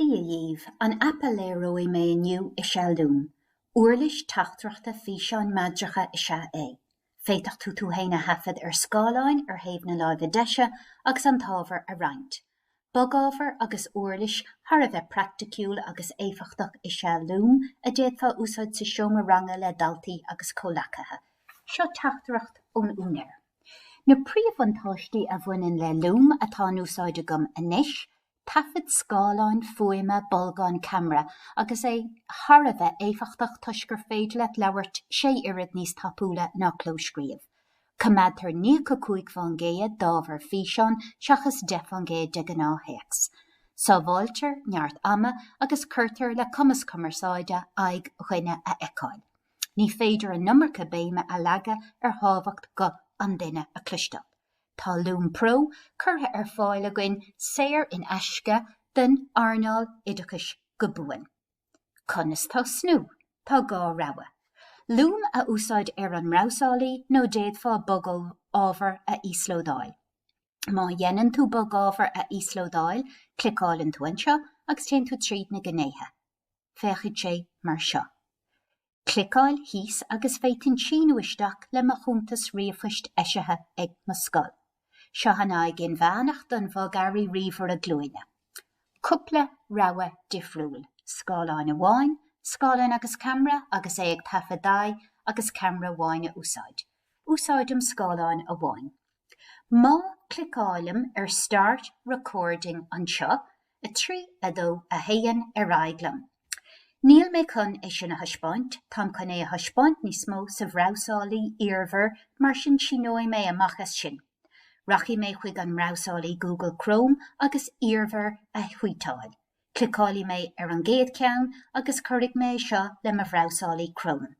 Dia dhaoibh, an aip a léireoidh mé inniu is ea Loom. Uirlis teachtaireachta físeáin meidreacha is ea é. Féadfaidh tú tú fhéin a thaifead ar scáileáin ar thaobh na láimhe deise agus an t-ábhar a roinnt. Bogábhar agus uirlis thar a bheith praiticiúil agus éifeachtach is ea Loom a d'fhéadfá úsáid sa seomra ranga le daltaí agus comhleacaithe. Seo teachtaireacht ón úinéir. Na príomhbhuntáistí a bhaineann le Loom atá in úsáid agam anois, taifead scáileáin, fuaime, bolgáin, ceamara, agus é thar a bheith éifeachtach toisc gur féidir leat labhairt sé oiread níos tapúla ná clóscríobh. Coimeádtar 95% d'ábhar físeáin seachas 10% de ghnáth-théacs. Sábháiltear neart ama agus cuirtear le cumas cumarsáide aghaidh dhuine a fheiceáil. Ní féidir an iomarca béime a leagadh ar thábhacht guth an duine a chloisteáil. Tá Loom Pro curtha ar fáil againn saor in aisce don earnáil oideachais go buan. Conas tosnú? Tá 2 rogha. Loom a úsáid ar an mbrabhsálaí nó d'fhéadfá bogábhar a íoslódáil. Má dhéanann tú bogábhar a íoslódáil, cliceálann tú anseo agus téann tú tríd na gnéithe. Féachfaidh sé mar seo. Cliceáil thíos agus féadfainn síniú isteach le mo chuntas ríomhphoist eisithe ag mo scoil. Seo an aghaidh inmheánach don bhogearraí ríomhaire glúine. Cúpla rogha difriúil, scáileán amháin, scáileán agus ceamara agus é ag taifead d'aghaidh agus ceamara amháin a úsáid. Úsáidim scáileán amháin. Má chliceálaim ar Start Recording anseo, 3, 2, 1, ar aghaidh liom. Níl mé chun é sin a thaispeáint, táim chun é a thaispeáint níos mó sa bhrabhsálaí iarmhair mar sin síneoidh mé amach as sin. Rachaidh mé chuig an mbrabhsálaí Google Chrome agus iarmhar a shuiteáil. Cliceálfaidh mé ar an gcéad cheann agus cuirfidh mé é seo le mo bhrabhsálaí Chrome.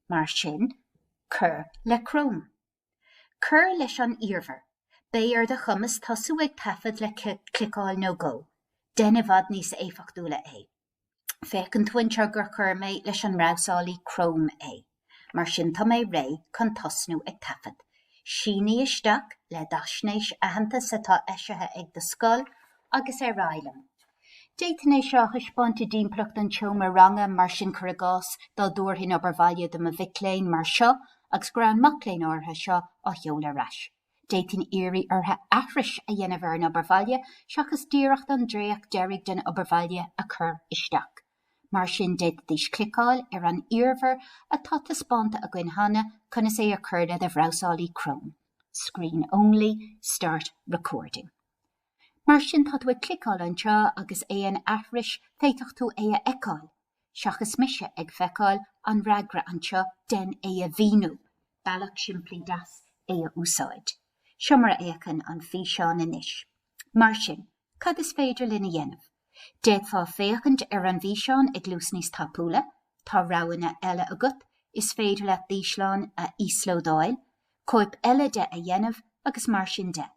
Mar sin, cuir le Chrome. Cuir leis an iarmhar. Beidh ar do chumas tosú ag taifead le cliceáil nó dhó. Dein i bhfad níos éifeachtúla é. Féachann tú anseo gur chuir mé leis an mbrabhsálaí Chrome é. Mar sin tá mé réidh chun tosnú ag taifead. Sínigh isteach le d'fhaisnéis aitheantais atá eisithe ag do scoil agus ar aghaidh liom. D'fhéadfainn é seo a thaispeáint i dtimpeallacht an tseomra ranga, mar sin cuir i gcás dá dtabharfainn obair bhaile do mo mhic léinn mar seo agus go raibh an mac léinn áirithe seo á sheoladh ar ais. D'fhéadfainn iarraidh orthu aithris a dhéanamh ar an obair bhaile seachas díreach an dréacht deiridh den obair bhaile a chur isteach. Mar sin d'fhéadfaidís cliceáil ar an iarmhar atá taispeánta againn cheana conas é a chur le do bhrabhsálaí Chrome. Screen only, Start recording. Mar sin tá tú ag cliceáil anseo agus aon aithris féadfaidh tú é a fheiceáil, seachas mise ag feiceáil an fhreagra anseo dein é a mhíniú, bealach simplí deas é a úsáid. Seo mar a fhéachann an físeán anois. Mar sin, cad is féidir linn a dhéanamh? D'fhéadfá féachaint ar an bhfíseán ag luas níos tapúla, tá roghanna eile agat, is féidir leat d'fhísleán a íoslódáil, cóip eile de a dhéanamh agus mar sin de.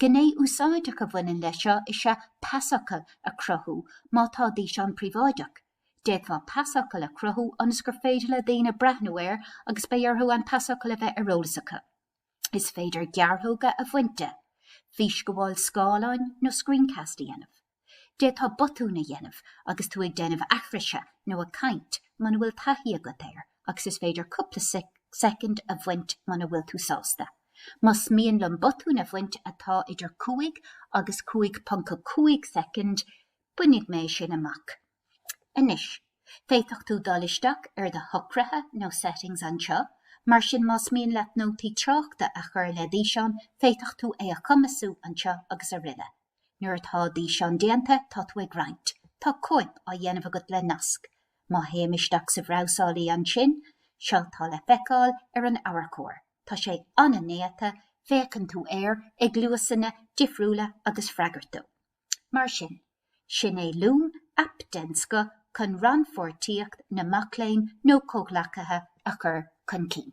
Gné úsáideach a bhaineann leis seo is ea pasfhocal a chruthú má tá d'fhíseán príobháideach. D'fhéadfá pasfhocal a chruthú ionas gur féidir le daoine breathnú air agus beidh orthu an pasfhocal a bheith ar eolas acu. Is féidir gearrthóga a bhaint de, físghabháil scáileáin nó screencast a dhéanamh. D'fhéadfá botúin a dhéanamh agus tú ag déanamh aithrise nó ag caint muna bhfuil taithí agat air agus is féidir cúpla soicind a bhaint muna bhfuil tú sásta. Más mian liom botún a bhaint atá idir 5 agus 5.5 soicind, bainfidh mé sin amach. Anois, féadfaidh tú dul isteach ar do shocruithe nó settings anseo, mar sin más mian leat nótaí tráchta a chur le d'fhíseán féadfaidh tú é a chumasú anseo agus araile. Nuair atá d'fhíseán déanta, tá tú ag roinnt. Tá cóip á dhéanamh agat le nasc. Má théim isteach sa bhrabhsálaí ansin, seo tá le feiceáil ar an amharcóir. Tá sé an-néata, féachann tú air ag luasanna difriúla agus freagairt dó. Mar sin, sin é Loom, aip den scoth chun rannpháirtíocht na mac léinn nó comhghleacaithe a chur chun cinn.